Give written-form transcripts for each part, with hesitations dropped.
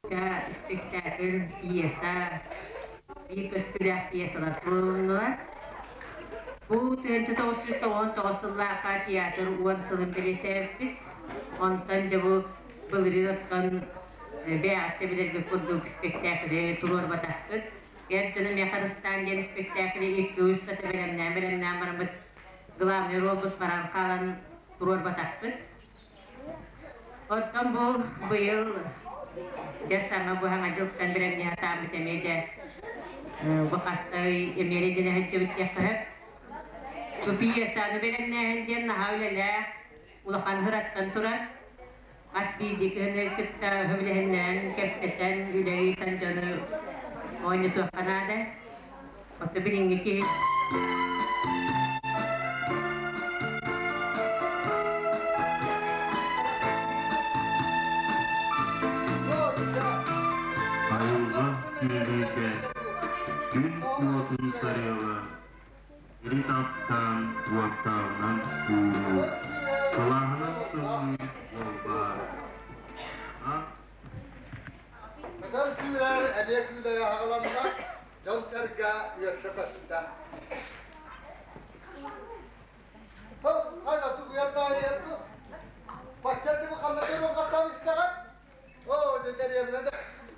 Спектакль, пьеса, биир көстүүлээх пьесалар туруорулуннулар. Бу 1999 сыллаахха театр 10 сылын бэлиэтээбиппит. Онтон дьэ бу былырыын оттон бэйэҕиттэ билэргэ курдук спектакли туруорбатахпыт. Эр дьону миэхэ Рыстаан диэн спектакли икки устата бэлэмнээн-бэлэмнээн бараммыт главный ролбут баран хаалан туруорбатахпыт. Оттон бу быйыл дьэ саҥа бу саҥа дьылтан бэлэмнии сатаабыт эмиэ дьэ бу хаста ый эмиэ эрэ сылдьыбыт диэххэ сөп. Бу пьесаны бэлэмнээһин диэн наһаа үлэлээх, улахан сыраттан турар. Хас биирдии киһини кытта сөбүлэһиннэрэн, кэпсэтэн, үлэ ыытан дьону оонньотуохха наада. Оттон билиҥҥи киһи Айылҕа күүрүүтэ, күн уотун сарыала, сири таптаан уоттааҕынан ууруу, сылааһынан сыллыыр уолбаар. Көтөр сүүрэр эмиэ күүлэйэ аҕаланна, дьон-сэргэ үөрдэ көттө. Хайда тугуйар Бачча ханна көрөн хастаан истэҕэ? Оо, дьэ дэриэбинэ да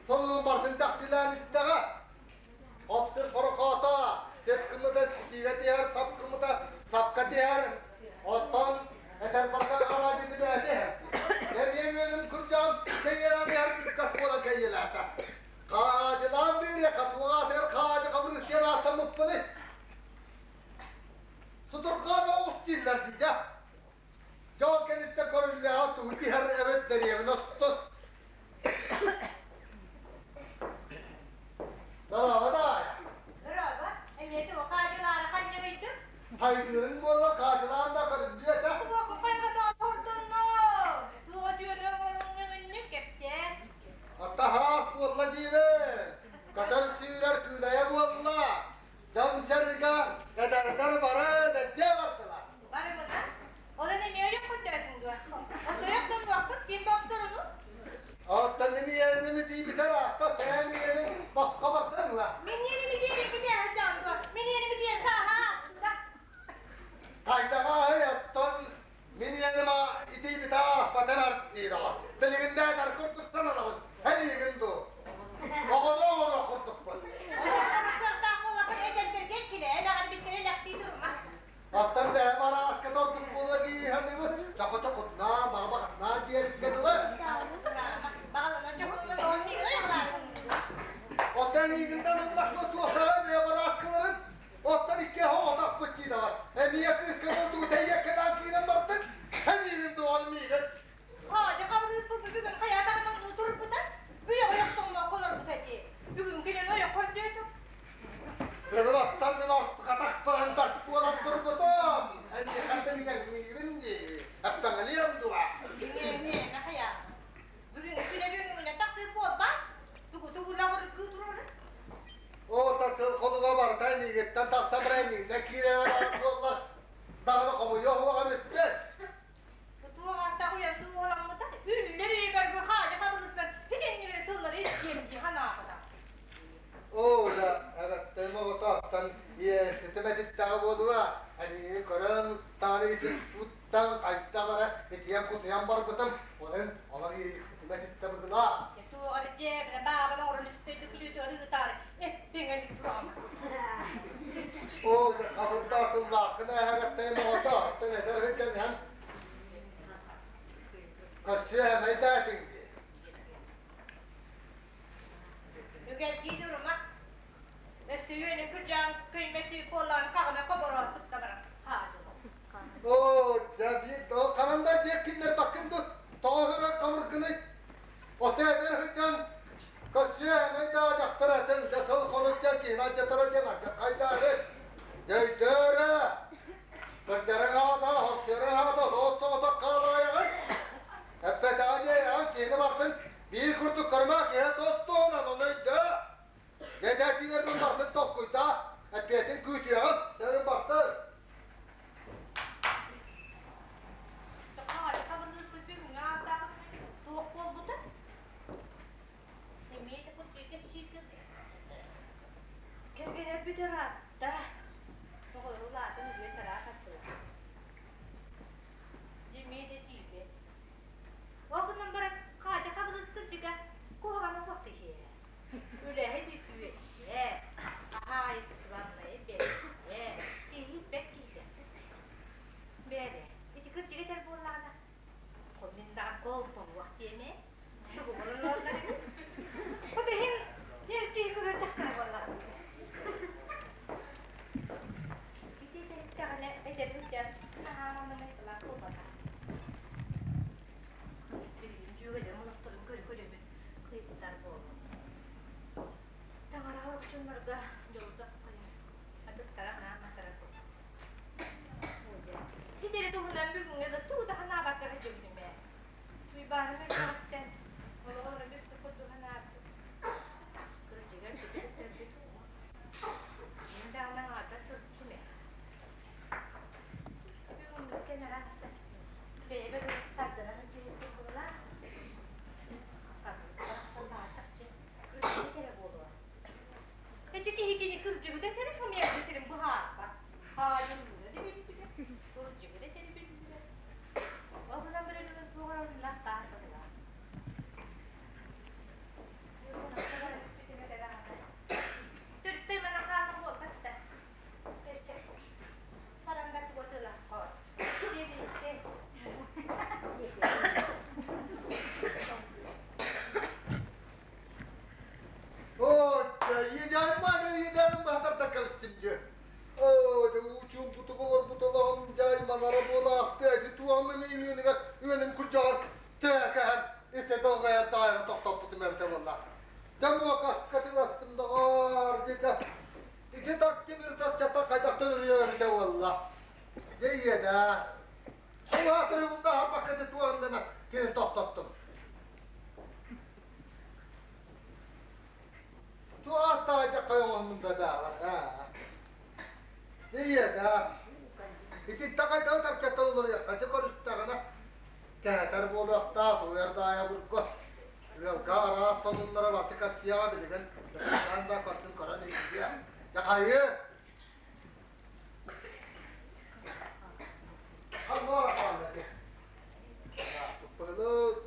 сонунун барытын тахсыылаан истэҕэ. Хопсир хорокоото, сеп кымыта ситиигэ тиһэр, сап кымыта сапка тиһэр. Оттон этэр барда араадьыты бэйэтэ. Эмиэ үөнүн курдьаан кэйиэлээн иһэр кыккас буолан кэйиэлээтэ. Хаадьылаан биэриэ хатуоҕаатыгар хаадьы хабырыысыйан ааттаммыппыный. Сутурҕаан оҕус дииллэр дии Дьол кэнниттэн көрүллэҕэ тугу тиһэр эбит дэриэбинэ устун. Дорообо даайа. Дорообо. Эмиэ тугу хаадьылаары ханньарыйдым? Хайдыырын буолла хаадьылаан да көрүллүө этэ. Тугу хайҕатаан хордонно? Туга дьүөрэ оҥорунньуҥ кэпсээн. Атаһаас буолла диибин. Көтөр сүүрэр күүлэйэ буолла. Дьон-сэргэ эдэрдэр бары бэлдьиэ бардылар. Барымына. Ол эмиэ ойох көрдөөтүҥ дуо? Отойох донуохпут ким бопсоруну? Оттон мин иэними тиийбитэр аатта тээн иэнин босхо бардын ыла. Мин иэними диэри китээһэ дьон дуо? Мин иэними диэн сааһа аастыга. Хайдаҕа оттон мин иэним итиибитэ ааспатар артиир Билигин дээтэр курдук сананабын. Эн иигин дуу? Оҕону оҕоро курдукпун. Сордаах буоллаххына эдэрдэргэ килээ бэҕэрбиттэрэ лэхтии турума. Оттон бэйэм арааска тордук буола дии саныыбын. Чоху-чохуннаа, баҕа-баҕаннаа диэбиккэ дылы. Оттон миигинтэн ыллахпа туохтаҕа бэйэм арааскаларын Оттон икки оҕотохпут диидэҕэ. Эмиэ кыыска буолдугу тэйиэккэлээн киирэн бардык. Эн иирин дуол миигин. Хаадьы хабырыыспын бүгүн хайаатаҕынан утурбута, бүлэ ойохтоҥмокко олорбута дии. Бүгүн кэлэн ойох көрдөөтүм. Бүгүн оттон мин ортукатахпынан бэрт буолан турбутум. Эйиэхэ иҥэҥниибин дии. Эппэҥэлиэм дуо? Иҥэҥниэмэ хайаама. Бүгүн күнэ бүгүҥҥэ тахсыы буолбат. Тугу тугулаҕыргыы турары? Оо, сыл хонуга барыта эйигиттэн тахса баран эйигиннэн киирэн барар буоллар, даҕаны хомуйуох уоҕа бүппүт. Туох аттах уйандыы уоламмыта, үллэр үйэбэр бу хаадьа хабылыстан итиннигири тыллары истиэм дии санаабыта. Оо, да, эбэттэн оҕототтон иэситим этиттэҕэ буолуо, эйигин көрөн таары туттан хайдах эрэ итийэн кутуйан барбытым, онон олор иэситим этиттэ быһыылаах. Туох эрэ дьээбинэ баабын оҥорон үстэйдик күлүүтүгэр ыытаары эппиҥ өлүү тураҕын. Оо, хабырдаа тыллааххын эһэгэттэн оҕото, оттон эдэр сылдьан иһэн көрсүө эмэйдээтиҥ дии. Үгэлдии турума. Өссө үөнү күрдьээн көймөсүй буоллаан хаҕына хобороон кытта баран хаадылар. Оо, дьэ биир ол ханан да дьиэ киллэрбэккин дуу, тоҕо өрө хамыргыный? Отой эдэр сылдьан көрсүө эмэйдээ дьахтар этин, дьэ сыл хонук дьэ киһини алдьатара диэн алдьархайдаары. Дьөйдөөрө! Кырдьарыҥ аата, хорсуйарыҥ аата соҕот-соҕотох хаалаайаҕын. Эппэтэҕэ диэйэҕин киһини бартын биир курдук көрүмэ, киһи тос-туһунан ону өйдөө. Дьэдьээтиилэрбин барытын толкуйдаа, эппиэтин күүтүөҕүм, дьэ бартын. Туох буолбута? Уйбааным элбэҕиттэн олоҕор эмиэ курдук санаабыт. Кырдьыгар бүтэрбит. Мин даҕаны аҥаардас сылдьым ээ. Бүгүҥҥүттэн араастан бэйэбэр тардынан сылдьыбыт буоллаах. Барахсан баатахчы кырдьыгыт эрэ буолуо. Эчи киһи кини кырдьыгыт этэрин хомуйарбытын быһаарбат. Хаайыллыа да биллибэт, кырдьыгыт этэрэ биллибэт. Ол гынан баран туох оруннаах баар быһыылаах. Төрүттэй манан хаалла буолбат да. Чэ, баран да тугу тылаххор. Оо, едяйманы едярым баһатарда кэбистим дьэ. Оо, дьэ уучуумпутук олорбут олоҕум дьайманара буолаахтыы ити туоҕум эмиэ үөнүгэр үөнүм курдьаҕар тээкэһэн ити долгайар даайра тохтоппутум эбитэ буолла. Дьэ муокаска түбэстим доҕоор дьэ ити тартимир таччата хайдах төлөрүйэр эбитэ буолла. Дьэ иэдээ. Ол аатырыбын да аһарбакка ити туоҕуннана кини тохтоттум. Кэһэтэр буолуохтаах уйар даайа бурга ыалга араас сонуннара барыта кэпсиэҕэ билигин дьахтаан да көрдүн көрөн иһиэ дьахайы Аллора хаалла Туппалык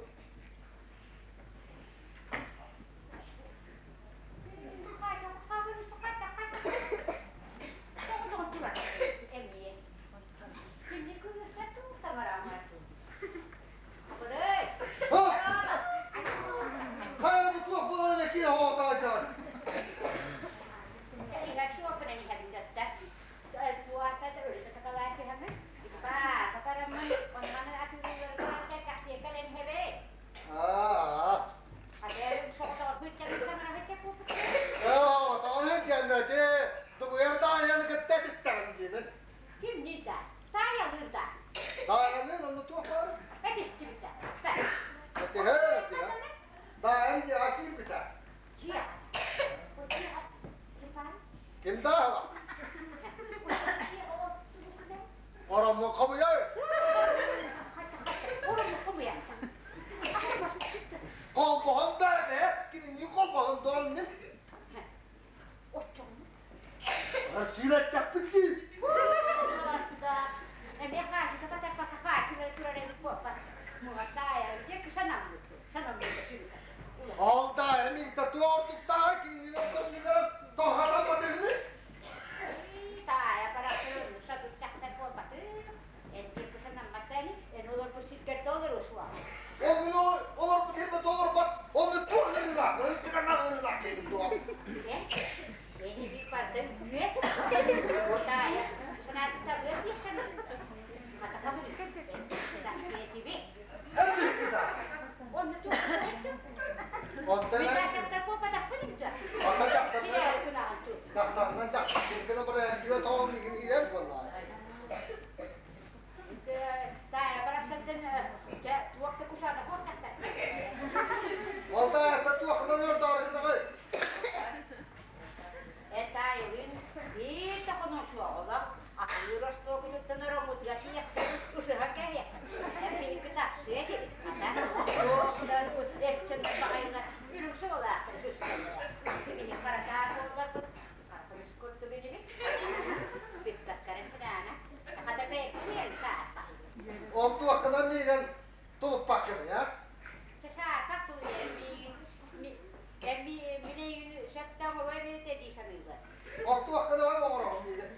Хайа бу туох буоларын экиэ хоотоочон. Аа. Оо, тоҕо диэннэти тубуйар даайаны кытта этистэҕин диибин. Даайаны онно туох баар? Этиһэр, этиһэр. Даайан диэҕэ киирбитэ. Ким дааһыла? Ороммун хомуйар. Холбоһон да ээ, кинини холбоһон доон мин. Сиилэттэхпит дии. Ол да эмин татуордуктааҕы кинини көрдүгэр тоһаран батыһыны. Ол мин олорбут сирбит олорбот, ол мин туох ыарыылаах, ыарыытыганнаах ыарыылаах диэбин дуо? Эрбиккита. Оттон Оттон дьахтарынан дьахтарынан баран тоҕон иһэр буоллаа. Ол да туохынан өрдооргунаҕай? Ол туоххынан миигин тулуппаккын, я? Ол туоххынан оҥороҕун миигин?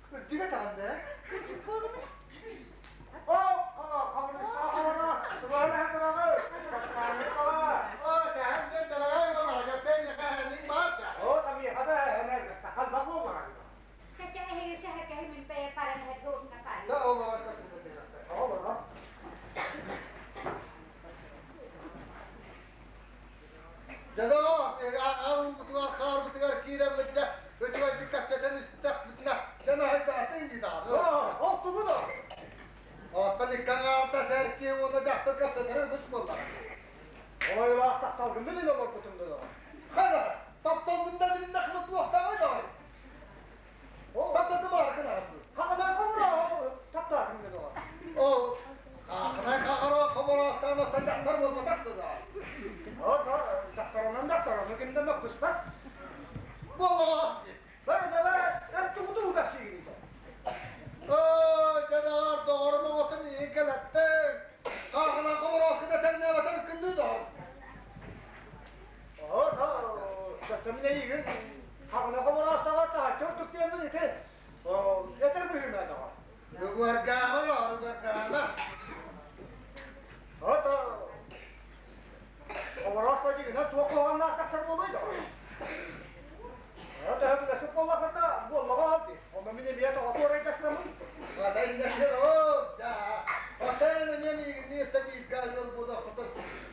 Кырдьыга даҕаны ээ? Аҕабытыгар хаарбытыгар киирэммит дьэ үчүгэйдик кэпсэтэн истэхпитинэ дьэ мэһэйдээтиҥ дии даҕаны. Ол тугу да? Оттон икки аҥаарда сэркиэ уонна дьахтар кэпсэтэрэ үгүс буоллаҕа. Ол айылаах тапталгын билин олорбутум да. Хайа, тапталгын да билиннэххинэ туохтааҕый даҕаны? Таптатым аракын аҕабы. Хаҕанай хомура таптаатым да. Ол хаахынай хаҕаро хомураастаан оттон дьахтар буолбатах да. О, дьахтаронан дьахтарону ким да мөккүспэт. Буоллаҕа. Бай, давай, эн тугу тугу кэпсиигин? Ой, дьадар, доҕорум оҕотун иһин кэлэттиҥ. Хаахынан хомураскыта тэҥнээбэтэр күндү доҕор. О, да, эйигин хаҕына хомураастаҕа таһаччы ордук диэммин ити этэр быһыына доҕор. Бүгүөргээҕэ доҕор, үгэргээҕэ. О, то хомураста дьигинэ туох куһаҕаннаах тахсар буолуой доҕор. О, төһө буоллахата буоллаҕа дии. Онно мин эмиэ тоҕо туорайдастаммын. Ата иннэхэр оо, да. Отын эмиэ миигинни та бииргэ айыл буолуохпутун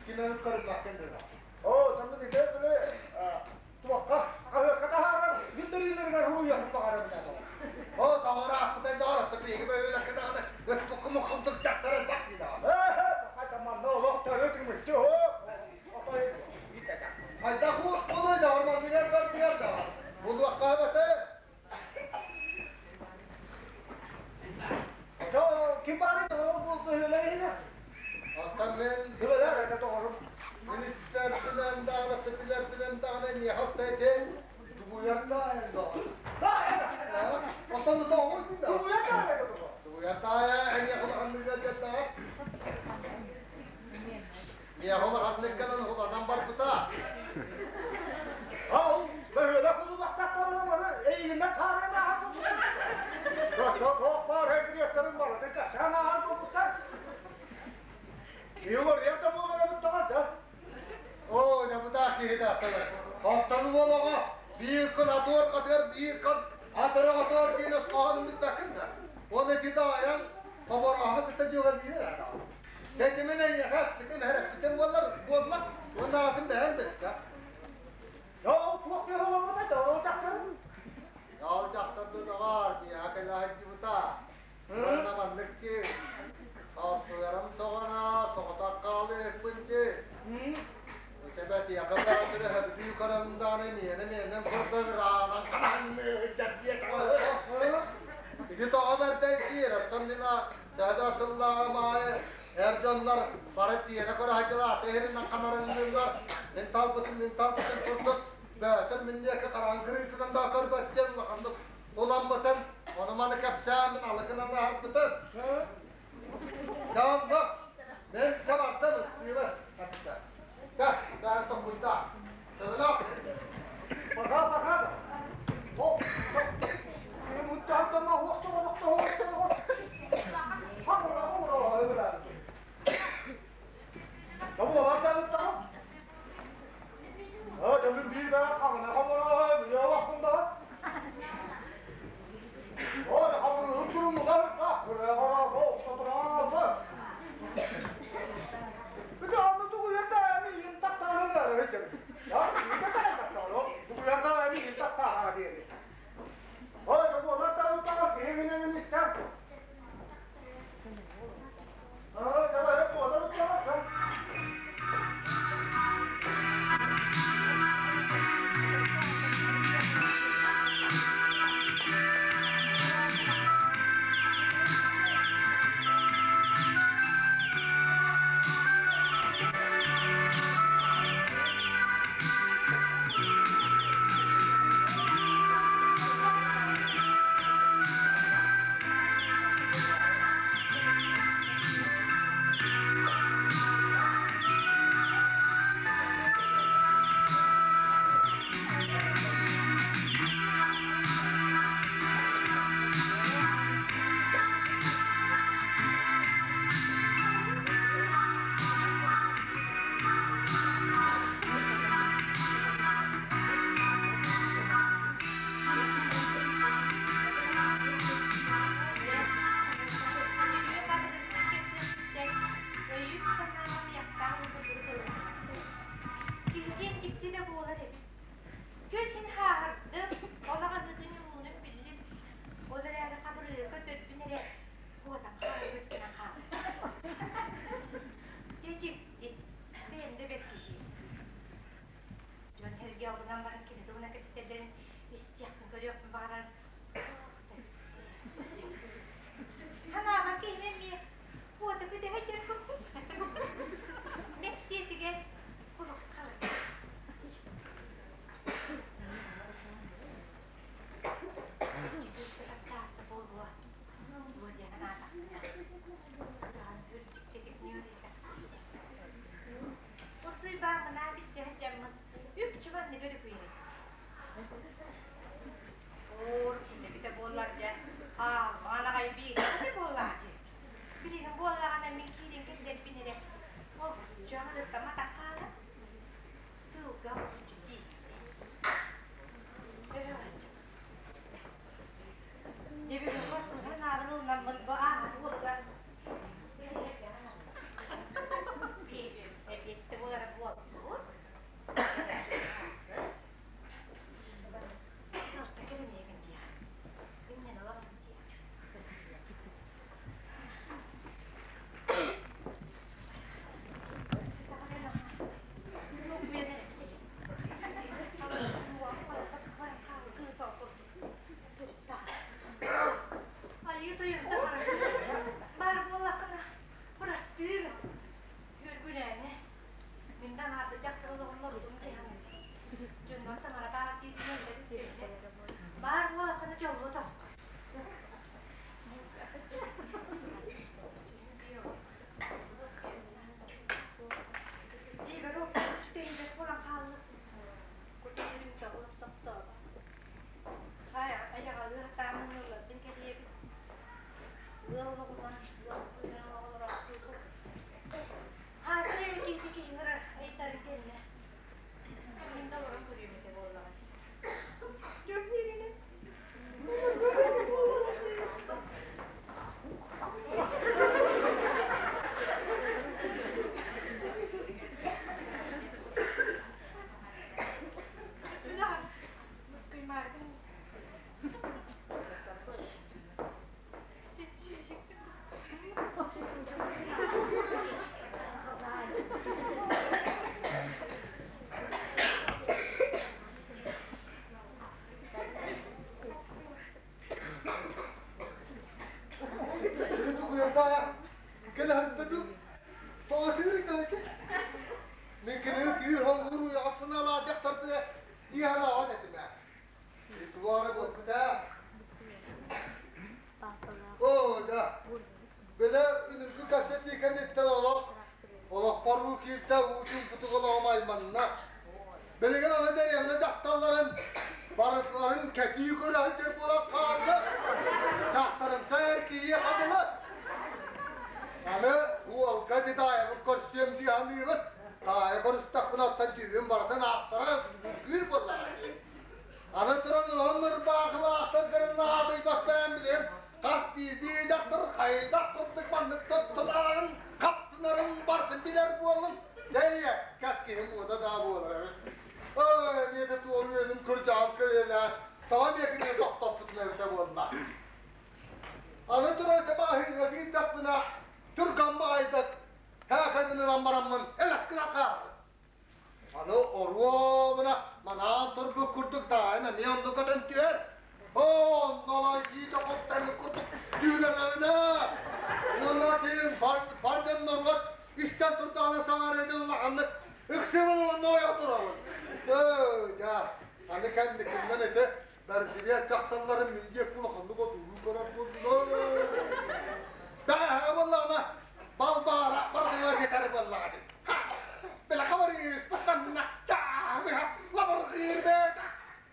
кимэн көрүмэккин деді. О, таммын ити били туохха хаһыакка таһаарар биллэриилэригэр хуруйахын баҕарабын доҕор. О, доҕор ааппытай доҕор, атта биһиги бөһүөлэккэ даҕаны өспукку муххумтук дьахтар элбэх дии даҕаны. Хайда манна олох төрүт үмүччү оо. Хайдах буолуой доҕор, манныгар бардыгар доҕор. Булуохха эбэтэ. Ото ким баарый доҕор бу бөһүөлэк иһинэ? Оттон мен Бөһүөлэк это доҕорум. Министербинэн даҕаны, билэрбинэн даҕаны миэхэ оттон дугуйардаайан доҕор. Да, Оттон тоҕуй дии да. Дугуйардаайан доҕор. Дугуйардаайа эниэхэ улаханнык ыалдьаттаҕа. Миэхэ улаханнык кэлэн уланан барбыта. Ау, бөһүөлэк улулахтахтарына бары эйигиннэн таарыйан ааһар буолбуттар. Тоох баар эргириэктэрин барытын кэпсээн ааһар буолбуттар. Иолар да буолар эбит доҕор да. Оо, дьабытаах киһи даатталар. Оттон уол оҕо биир күн атыыр хатыгар биир күн атыры отоор диэн өс хоһоонун билбэккин да. Уонна ити даайан хоборооһу кытта дьүөгэлиир ада. Тэтимин эйиэхэ эппитим, эрэппитим буоллар буолла. Уонна атын бэйэҥ бэтчэ. Ол туох киһи олорбута да, ол дьахтарын. Ол дьахтар доҕор, миэхэ кэлэ сылдьыбыта. Уонна маннык диир. Салтыарым соҕона соҕотох хаалыахпын дии. Эбэтиэхэ баатыры хөбүлүү көрөмдааны миэнэ-миэнэн курдук ыраанан ханаанныы сылдьар диэтэҕэ. Ити тоҕо бэрдэй диир, оттон мин төһө да тыллааҕым аайы эр дьоннор бары тиэрэ көрө сылдьар аты иһиринэн ханарыҥныыллар. Мин талбытым, мин талбытым курдук бөөтөр мин диэки хараҥ кырыытынан да көрбөт диэн улаханнык уламмытым, ону-маны кэпсээммин алыкынан аһарбытым. Дьонно, мен чабардым ыксыыбар сатта. Ча, бээн токуйда. Төбөлөөх. Пока, пока. О, муттаан тома хуохту хомура өмүрэ. Тому оларда буттаҕым. О, төмүн биир бээн хаҕына хомура міне олохпун да. О, хомуруһун турумула, күрэ хора, о, сотура. буолан баран кини тугуна кэпсэтэллэрин истиэхпин, көрүөхпүн баҕарар. Ханаабар киһини эмиэ уота күдэһэ дьэр курдук. Мэктиэтигэр курукхал. Чиккитаккаата буолуо. Дуо диэн анаатахпына, кыаҕын үрдүктэтик нүөлүйбэт. Урсуй баамынаа билсиһэ дьаммын үп-чү маннык өрүкүйэр этим. Оор, эбитэ буоллар дьэ, хаалбаан аҕай биэриэххэ буоллаачы. Билигин буоллаҕына мин киирэн кэллэрбин эрэ, олбуччу аҥырыттамматах хаалар. Тылга олбуччу тиистэ. Өһөҕөччү. Дьэ бүгүн хорсуһан ааҕын ылынаммын бу ааһар уолугар эбиэттэ буолара буолбут. Баар буоллаххына, бырастыы гын. Үөргүлээмэ. Мин таҥарда дьахтар олоҕун норуотум дьаһанын. Дьоннор таҥара баар диэтинэн Баар буоллаххына дьолло тосхо. Дьиэбэр үчүгэйбэт буолан хааллым. Кутун тоҕус тохтообот. Айаҕалыы сатааммын ыалларбын кэрийэбин. Ыал олоҕунан ыал туһунан оҕолороохтуубут. Хаатыр эрэ киһи киһи ыҥырар ыйытарын кэннэ мин да олорон көрүөм этэ буоллаҕа Мин кинини тыыр холлуур уйаҕасына алаадьахтарды иһэн аҕан этим ээ. Итуары буолбут ээ. Оо, да. Бile үнүргү кэпсэтии кэнниттэн олох олохпор уу киирдэ уу чуумпутук олоҕум айманна. Билигин аны дэриэбинэ дьахталларын барыларын кэтии көрө сылдьар буолан хаалла. Дьахтарымса эр киһиэхэ дылы. Аны уолга Дитаевы көрсүөм дии саныыбын. Таайа көрүстэхпинэ оттон түүн барытын аахтара үргүүр буоллаҕа дии. Аны туран улахан ырбаахылаахтар гырыннаатыйбаппаан билигин хас биирдии дьахтар хайдах курдук маннык туттунарын, хаптынарын барытын билэр буоллум. Дьэ, кэс киһим уота даа буолар эбит. Ой, миэтэ туом үөнүм кырдьаҕым көлүөнэ, тоҕо миэкине тохтоппутун эбитэ буолла. Аны турар табааһыҥҥа киирдэхпинэ, түргэн баҕайытык һээхэнинэн бараммын элэс гынан хааллым. Аны оруобуна манаан турбут курдук даайым эмиэ онно көтөн түһэр. Оо, онно дьиитэ хоттарык курдук дүүлэҥэҕинэ. Уонна киин бар дьон норуот истэн турдаҕына саҥарыытын улаханнык ыксыыбын уонна ойо турабын. Ээ, дьэ, аны кэнникиннэн ити бэрдибиэр дьахталларын милиция улаханнык одуулуу көрөр буоллулар. Бэҕэһээ буоллаҕына Балбаара барытыгар ситэр буоллаҕа дии. Били хабарыыспыттанна чаабыһа лабырҕыыр бэйэтэ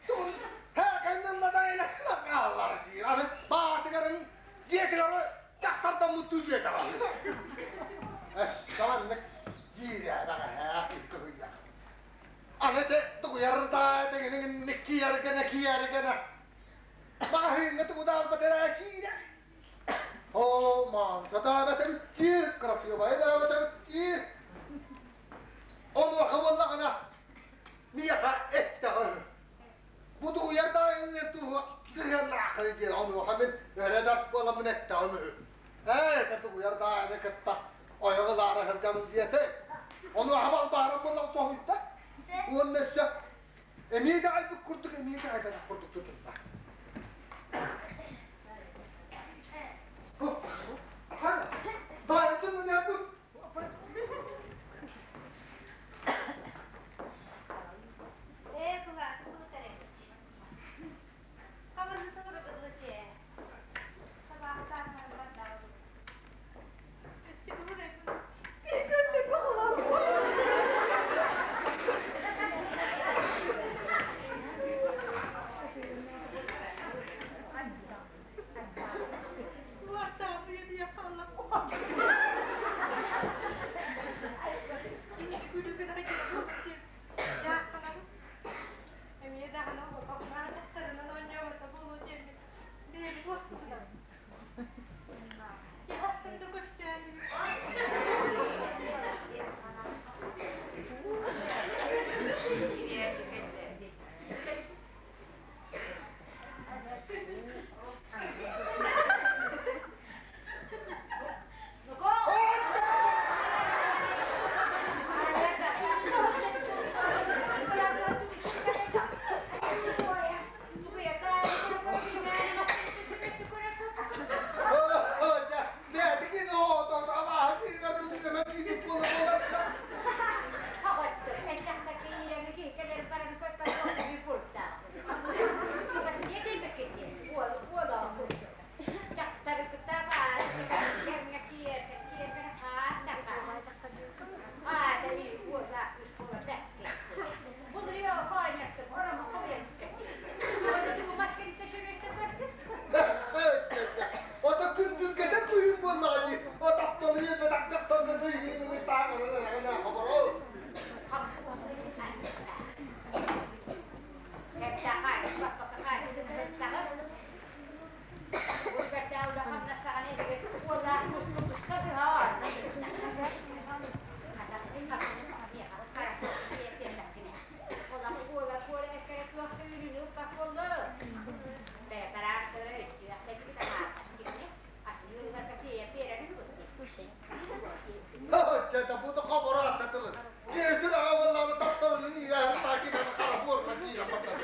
тугун һээкэннэн да элэскинэн хааллара диир. Аны баатыгарын дьиэтигэр дьахтардаммыттыы дьиэтэҕэ. Эс саҕаннык диир ээ бэҕэһээ кыһыйа. Аны те тугуйар даа тэҥинин киэргэнэ киэргэнэ. Маҕаһыыҥҥа тугу да албат эрэ киирэ. Оо, маанка даабата бүттиир, красивая даабата бүттиир. Онуоха буоллаҕына, миэхэ эттэҕэ үһү. Бу дугуйар даайыннар туһуга сыһыаннааххын диэн онуоха мин өрө бэрт буоламмын эттэҕим үһү. Ээ, это дугуйар даайыны кытта ойоҕу ылаары сылдьабын диэтэ. Онуоха балбаарым буоллаҕа соһуйда. Уонна өссө. Эмиэ да айбыт курдук, эмиэ да айбатах курдук тутунна. Дайдым үнэбүт. Ээ, кылааты былытар эбит. Хабырын сылыры быдлыте. Табаахтаан барбат. Өссө былыр эбит. Киргөттө баҕалам. Уартаабы үйэтийэ хаалла. Киниги күлүгүн айдык Дьаахханабын. Эмиэ даҕаны оҕотохунаан дьахтарынан оонньообото буолуо диэммин бэйэбит уоскутунабын. Киһи да көрсөөнүм. Ото күндүргэтэ күйүн буоллаҕа дии. О тапталы биэрбэтэх дьахтарга ыйыыны тааңаран хоборо. Чэ, бу да хоборо аттатылын. Кесир аҕа тапталын иирэ таки хара киирэ бардады.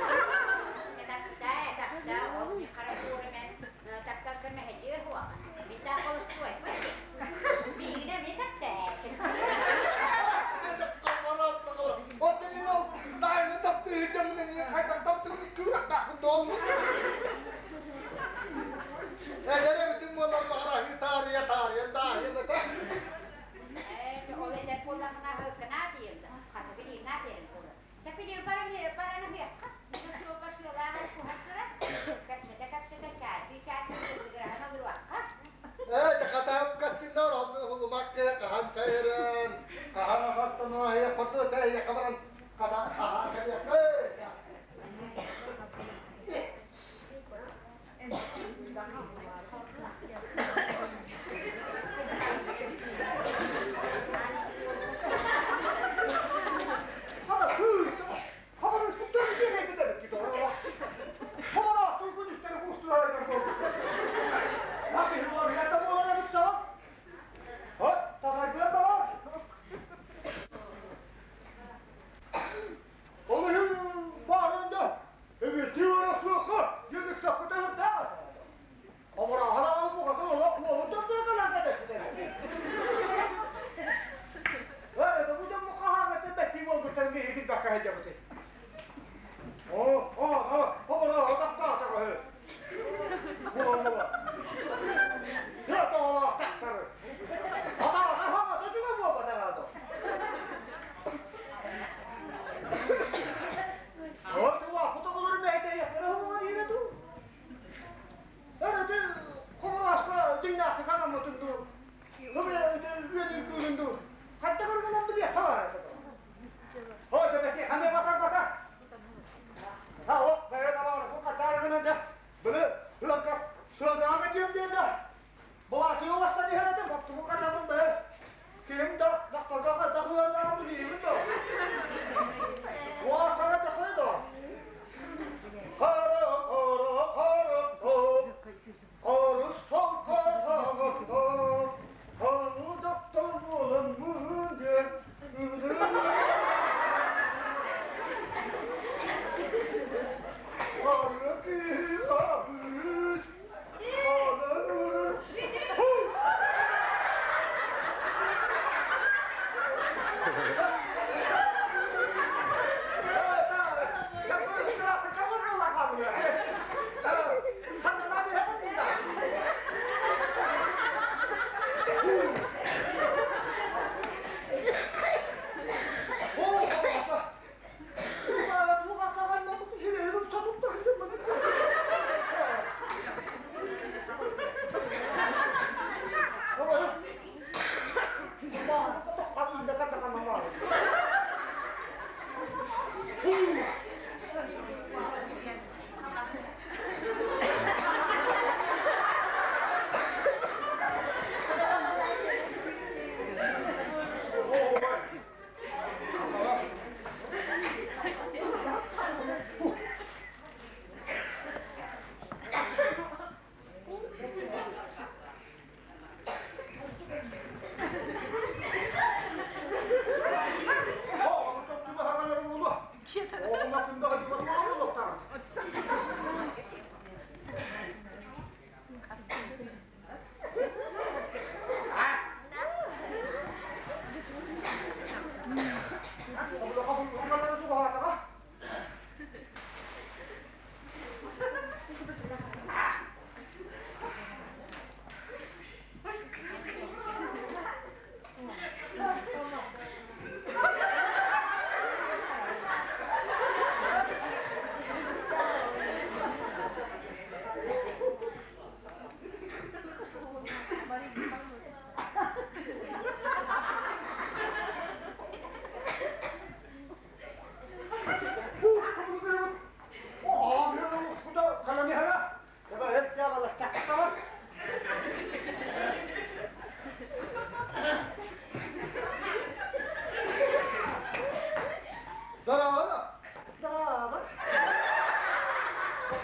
Здорово! Здорово.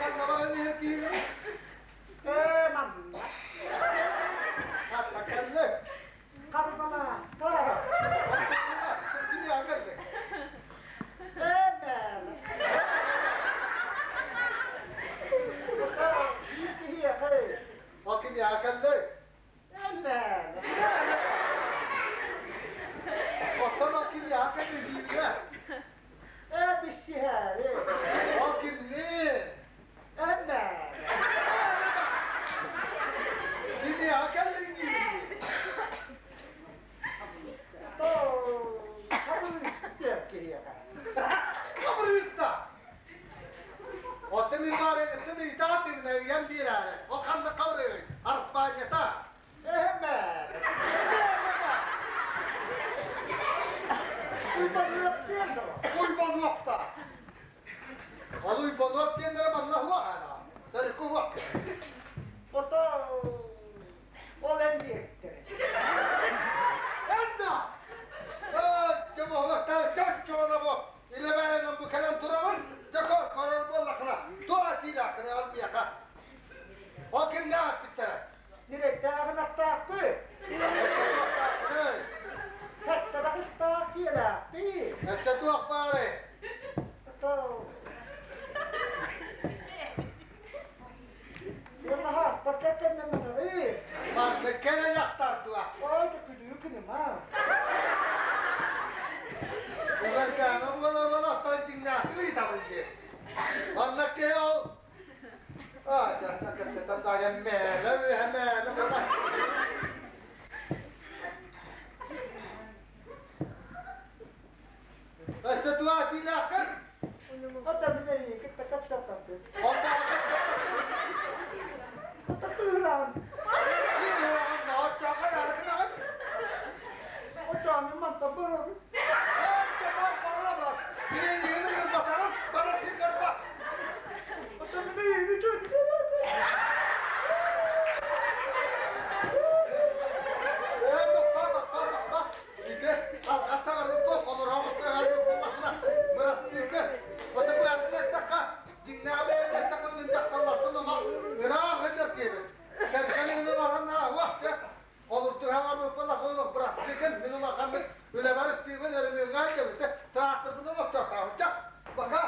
Ханна баран иһэр киһигин? Ээ, манна. Ханна кэллиҥ? Харбалаахха. Кими кэллиҥ? Ээ, мээлэ. Ота биир киһиэхэ. Ол кими кэллиҥ? Ээ, мээлэ. Оттон ол кими кэллиҥ диибин Ээ, билсиһээри. Ол кимниин? Ээ, мээлэ. Кими кэллиҥ диибин дии? Ото хабырыыс диэн киһиэхэ. Хабырыыста! Оттон мин баарыҥҥыттан ыйытаатыгына ыйан биэрээри. Ол ханна хабырыый? Араспаанньата. Ээ, мээлэ. Уйбаныап диэн дуо? Уйбануопта. Ол Уйбануоп диэннэрэ манна уох аана. Төрүккү уох. Ото ол эн диэбиттэрэ. Энна! Чоччоҕоно бу илэбээнэн бу кэлэн турабын. Дьэ көрөр буоллахына, туох этиилээххиний ол миэхэ? Ол кимнээх эппиттэрэ? Ньирэйдээҕин аттаахпыт. Туохтааххыный? Хаттабах дьиэлээхпит. Өссө туох баарый? Ото уонна хааспар кэргэннэммэтэҕи. Маннык кэрэ дьахтар дуо? Ой, күлүү гыныма. Угаргаама буола-буола оттон дьиҥнээхтик ыйытабын дии. Манна киһи ол А, дьахтар кэпсэтэн даайан мээлэ үөһэ мээлэ буола. Өссө туох этиилээххин? Ото мин эйигин кытта кэпсэппэппин. Онтооҕу кэпсэппэппин. Ото кыыһыраҕын. Кыыһыраҕын да, оччоҕо ярыкынаҕын. Ото мин мантан барабын. Оччо бар барара барар. Мин эйигин ыҥырбатаҕым, барар сир көрбөх. Ото мин эйигин үчүгэй. Ээ, тохтоо, тохтоо, тохтоо. Ити алҕас саҥарбыппын, холороҕос бырастыыкы. Ото быатын эттэххэ, дьиҥнээх бэйэбин эттэххэ, мин дьахталлартан олох ыраах сылдьар киһибин. Кэргэниҥ улахан уох дьэ, холурдуһаҥарбыппын олох бырастыыкын, мин улаханнык үлэбэр ыксыыбын, өрөмүөҥҥэ сылдьабын, тракторбын олохтоохтообун. Ча, пока.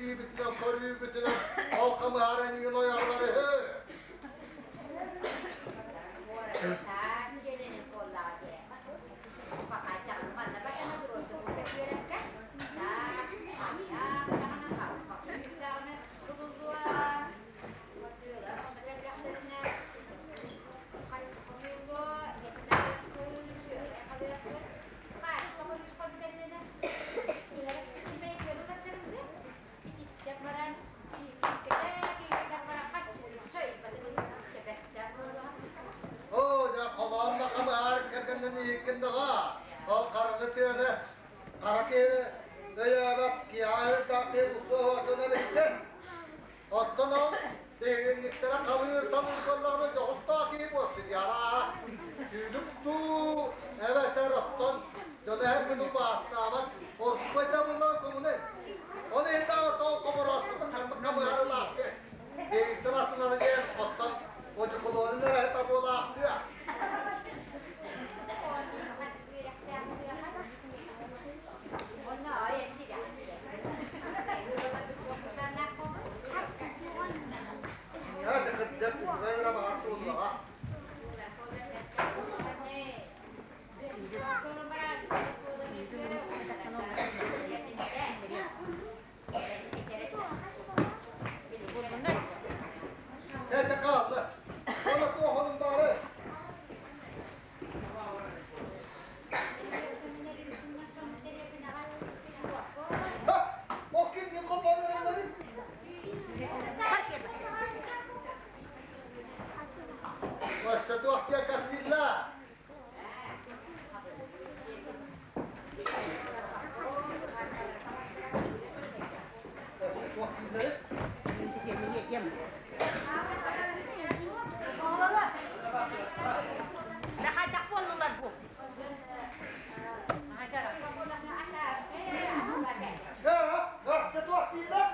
Билиибитинэн, көрүүбүтүнэн ол хамыһаар эниин ойоҕолор үһү. Оо, дьэ, холоонно хамыһаар кэргэннэн иһиккин даҕа. Ол хараны тыаны хара киһини өйөөбөт киһи киһи укуоһуотун эбиттин. Оттон ол биһигинниктэрэ халыыр талыыр буоллаҕына дьоҕустаах киһи буолсун яраа. Сүүлүк дуу, эбэтэр оттон дьоно эһэрбин убаастаабат орспойда буоллаҕа көҥүлэ. Ол иһин даҕаны тоҕо хоборооспутун ханнык хамыһаарылаахтыа. Биһигиттэн атынары диэн оттон одьукулуонун эрэ табуолаахтыа. Ээ, кырдьык, үчүгэй эрэ баҕар суоллаҕа. Сэтэ хаалла. Ола туохонун баары. Ха! Ол ким холбоон Өссө туох диэн кэпсииллээ? Туох дииллэрий? Хайдах буоллулар бу? Ээ, өссө туох дииллэр?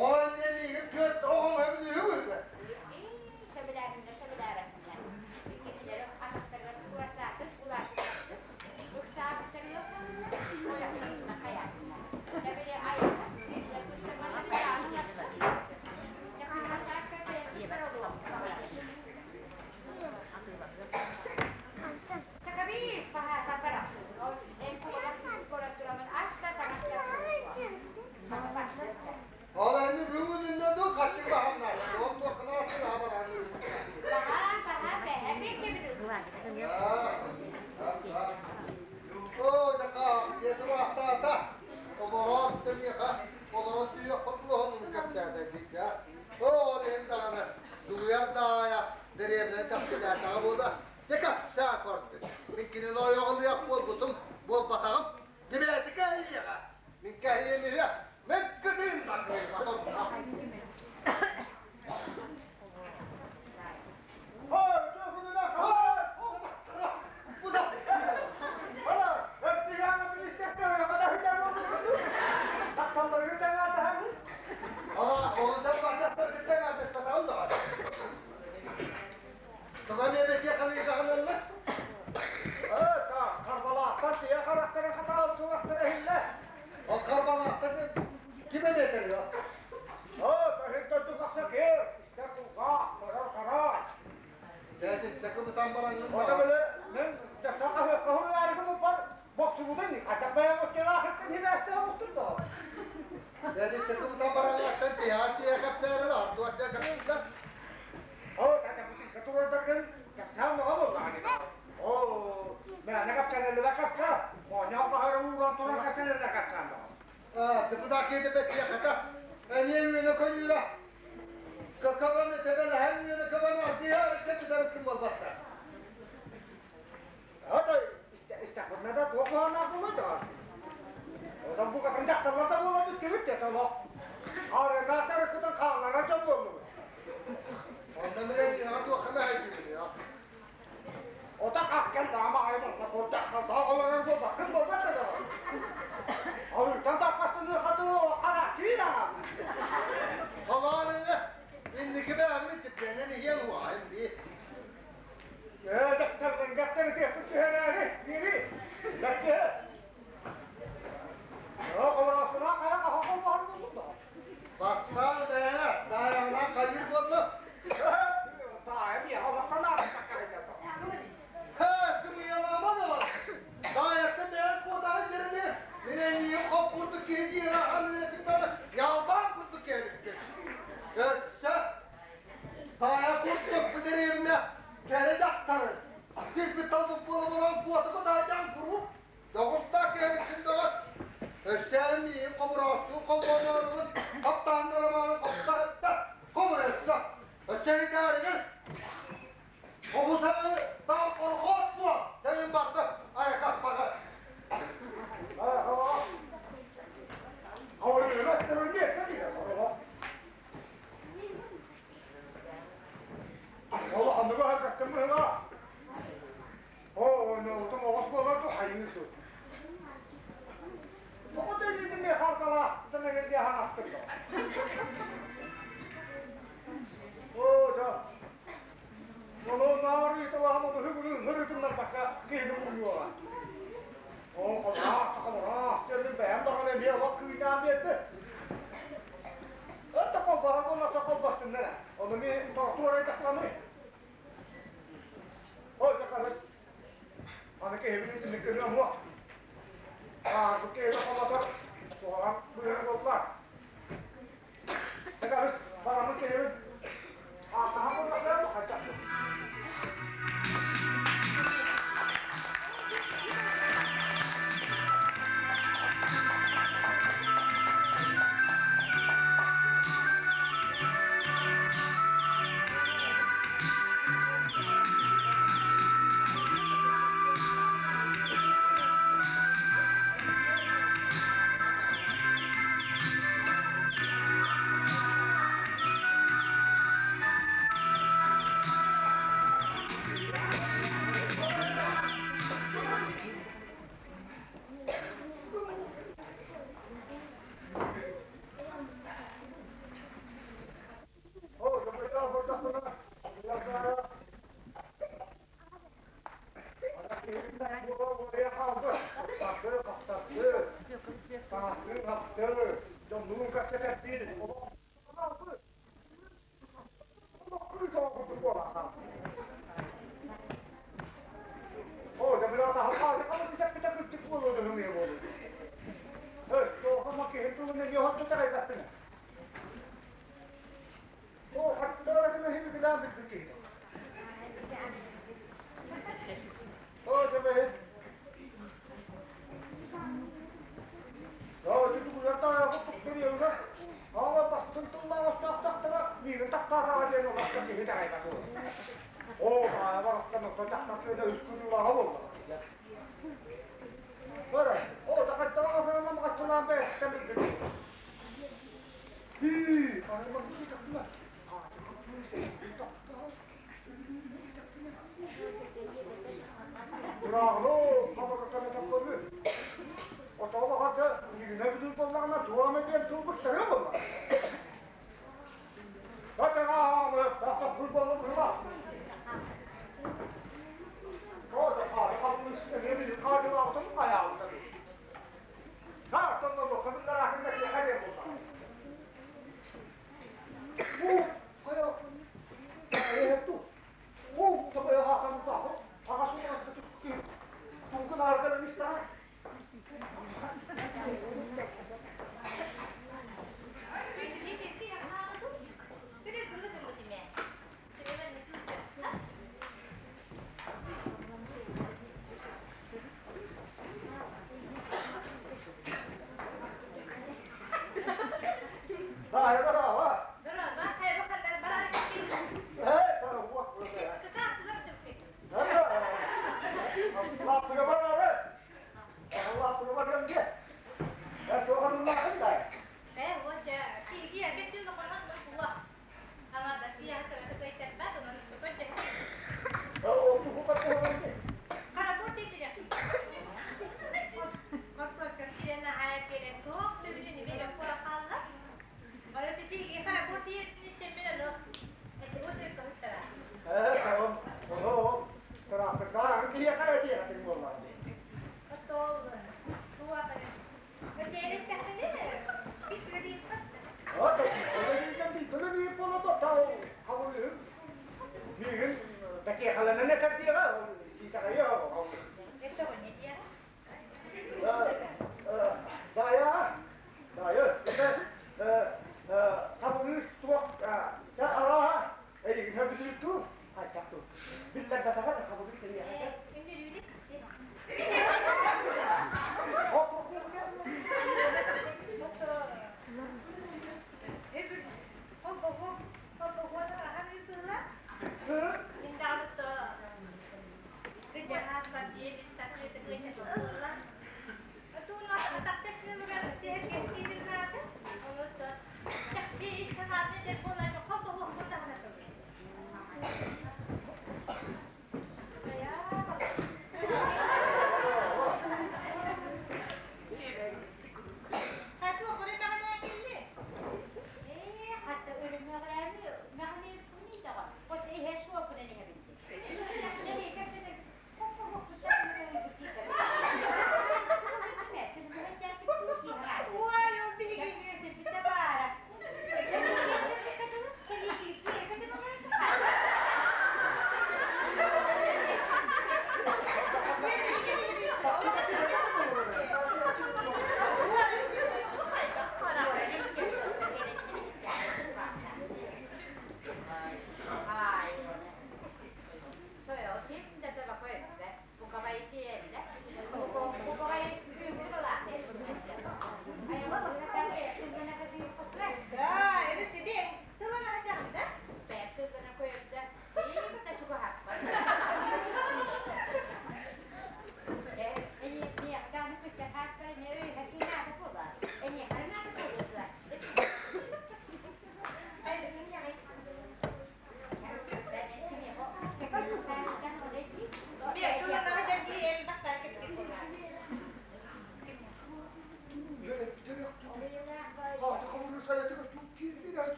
Ол эмиэ миигин түөрт оҕом эбин үһү үһү. Ол эми бүгүнүнне ду каччы баһамнар. Ол туохханаатын абараны. Оо, дьака, сиэтир ахтаата. Олорон тэлиэхэ, олорон түйэх хотулуһун кэпсээтэ дьиджа. Оо, ол иһин даҕаны дугуйар даайа дэриэбинэ тахсылаатаҕа буола. Дьэ кэпсээ көрдү. Мин кинини ойоҕолуох буолбутум, буолбатаҕым. Дибээтикэ ийэҕэ. Мин кэһиэм үһү. Мен кытыын Ким эбэтэр я? Сәтин чакыбытан бараңын Сәтин чакыбытан бараңын тиһаат тиһэ кэпсээрэ да артуат тиһэ кэпсииллэр. Тыпыда киэдэ бэттиэ хата. Эмиэ үөнэ көнүүрэ. Кыкабаны тэбэлэһэн үөнэ кыбаны ардыйаар кэбитэр ким болбатта. Онда менен яга туоххана хайдыбын я. Өссөөн миигин хомуроостуу холбооноорубун хаптааннарамаары хаптаһытта хомуруйса. Өссө иһитээригин хомусаны таал хорхоот буол дэмин барда айакаппаҕа. Ол аныгы хаккын быһыла. О, нолутум оҕус буолар ду хайыы су. Тоҕо дэннин ми харбала тэнэгерге ханахтыр. О, да. Ону наары талаһым ону хырытыннар бакка киһини буруйуоҕа. О, хомураах, хомураах, дьэрин бэйэм даҕаны эмиэ олох кыытаан биэрди. Өттө холбоһор буолла холбостуннар. Ону ми тортуорай тахтамый. Ой, такары. Аны киһибин итинник гыныа суох. Аарбыт киһини хомотор куһаҕан быһыы буолла. Такары бараммыт киһибин аатаһан буоллахтара хайдах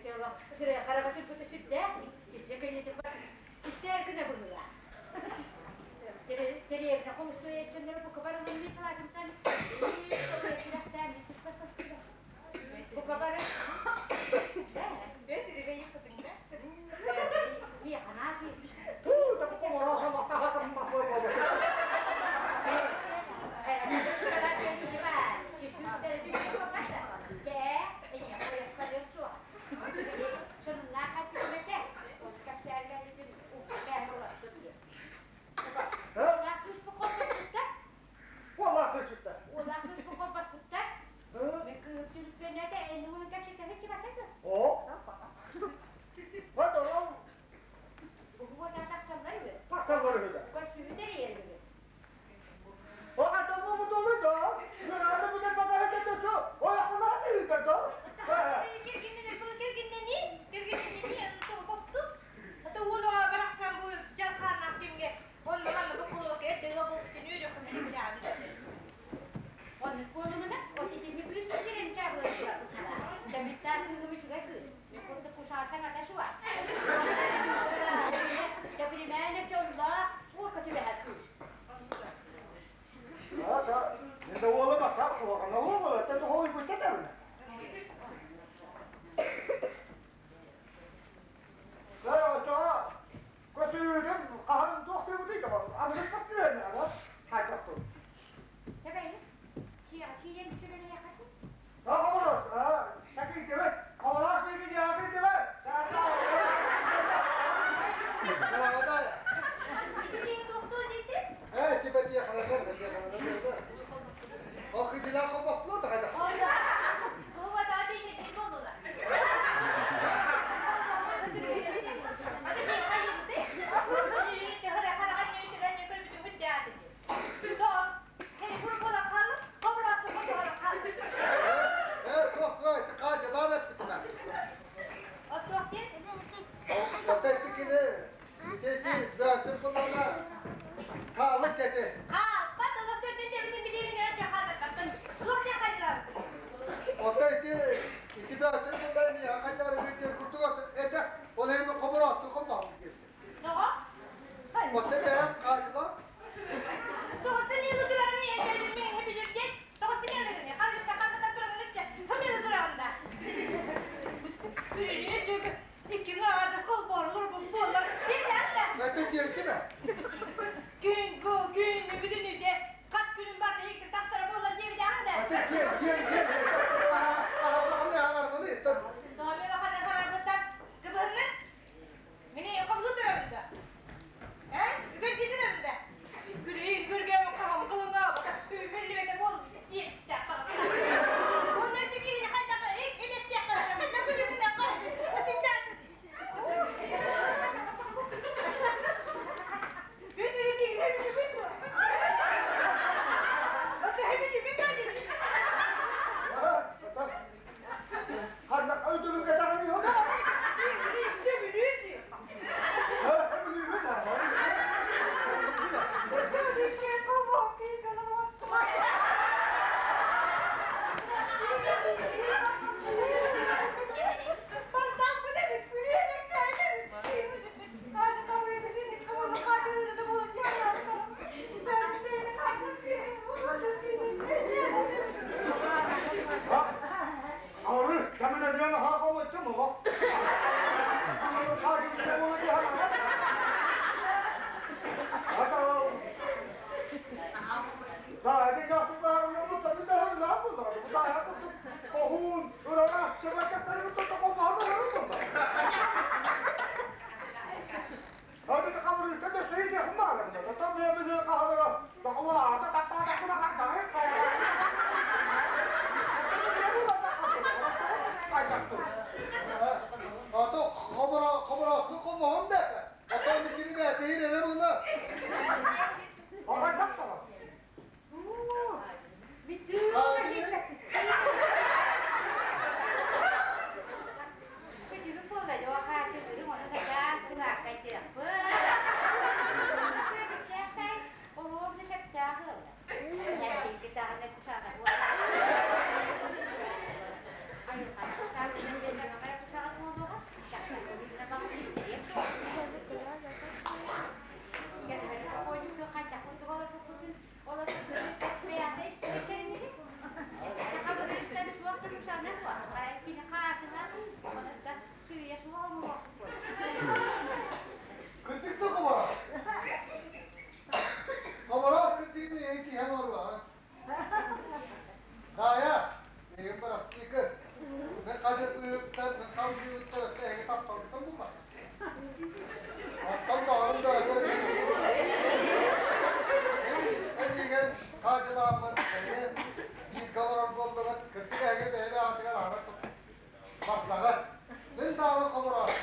Сирэй хараҕа сүрбүтэ сүрдээх, киһи кэлиитин бар истээр гына быһыылаах. Дэриэбинэ холустуой эрчимнэрэ бука бары ылынныы салаатынтан сүрэхтээн түспэт көстүбэт. Бука бары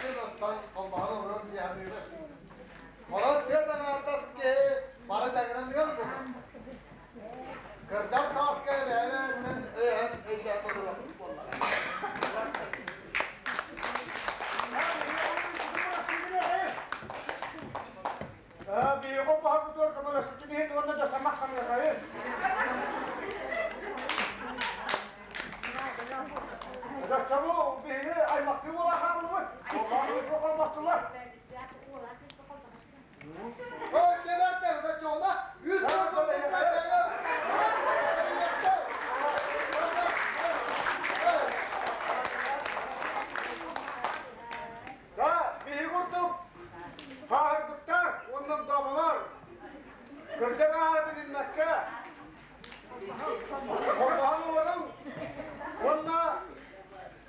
Бэйэбитин оттон холбоһон олорор дии саныыбын. Онон түөрт аҥаардас киһи бары тэҥинэн ыал буолуохпут. Кырдьар сааска бэйэ-бэйэттэн өйөһөн өйдөһөн олоруохпут буоллаҕа. Биһиги баһабытыгар көмөлөспүтүн иһин уонна да самах хамыахайын. Дьахтару биһиги аймахтыы буола хааллыбыт. Уоллаах Ой, кэлэртэ, соччоҕуна үс сыл Да, биһиги курдук хааһырбыттар уонна доболор кырдьан ааһа билиммэккэ холбоһон олоруҥ уонна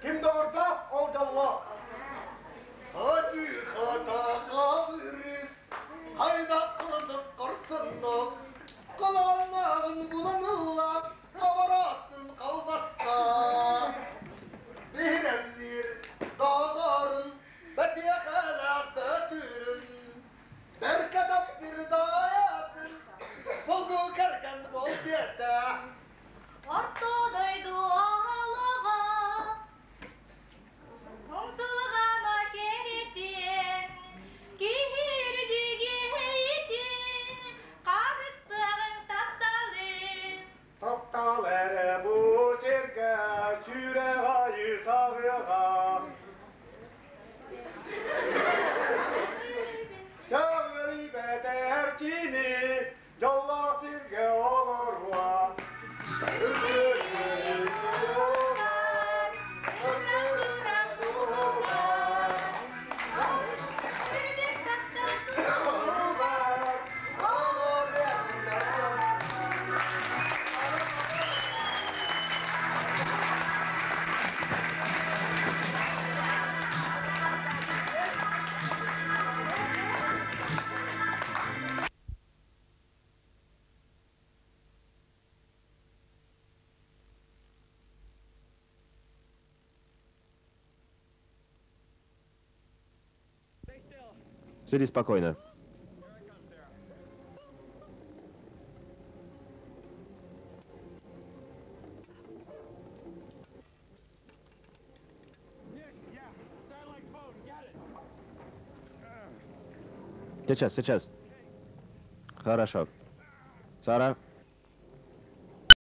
ким доҕордоох ол дьоллоох. Хади хата калырыс, хайда курдук корсуннук, Колоннағын буланылла, хабарастын қалбаста. Биһирэмниир доҕорун, бэтиэхэлээх бөтүрүн, бэркэ таптыыр даайатын, булгу кэргэн бол диэтэ. Орто дойду аалаҕа, умсулҕана кэрэтин, киһи үрдүгү харыстыаҕыҥ тапталын. Таптал эрэ бу сиргэ сүрэх айыы саҕыаҕа. Саҕырыйбэтэр чими дьоллоох сиргэ олоруо. Үрдүк таптал туһугар Сиди спокойно. Сейчас, сейчас. Хорошо. Сара.